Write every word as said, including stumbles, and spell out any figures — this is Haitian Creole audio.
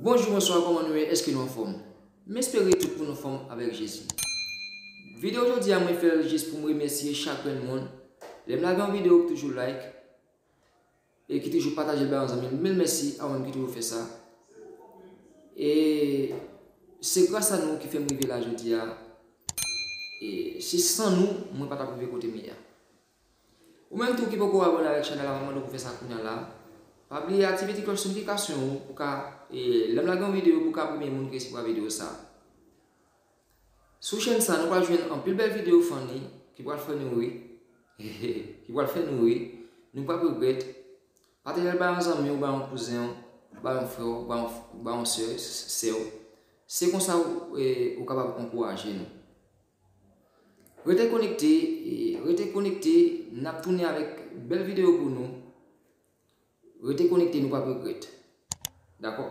Bonjou, bonswa, kòman nou ye? Èske nou anfòm? M espere tout moun anfòm avèk Jezi. Videyo jodi a, mwen fè l jis pou m remèsye chak grenn moun. Lè m lage yon videyo, ki toujou like e ki toujou pataje l bay yon zanmi, mil mèsi a ou menm ki toujou fè sa. E se gras a nou ki fè m rive la jodi a. E se san nou, mwen pa t ap rive kote m ye a. Ou menm tou ki poko abòne avèk chanèl la, mwen mande w pou fè sa kounye a la. Pa bliye aktive ti klòch notifikasyon ou pou ka, e, lè m lage yon videyo, pou ka premye moun ki resevwa videyo sa. Sou chèn sa, nou pral jwenn anpil bèl videyo funny ki pral fè nou ri. Ki pral fè nou ri. Nou p ap regrèt. Pataje l bay yon zanmi w, bay yon kouzen w, bay yon frè w, bay yon, bay yon sè, sè w. Se konsa ou, e, ou kapab ankouraje nou. Rete konekte, e, rete konekte, n ap tounen avèk bèl videyo pou nou. Rete konekte, nou p ap regrèt. Dakò?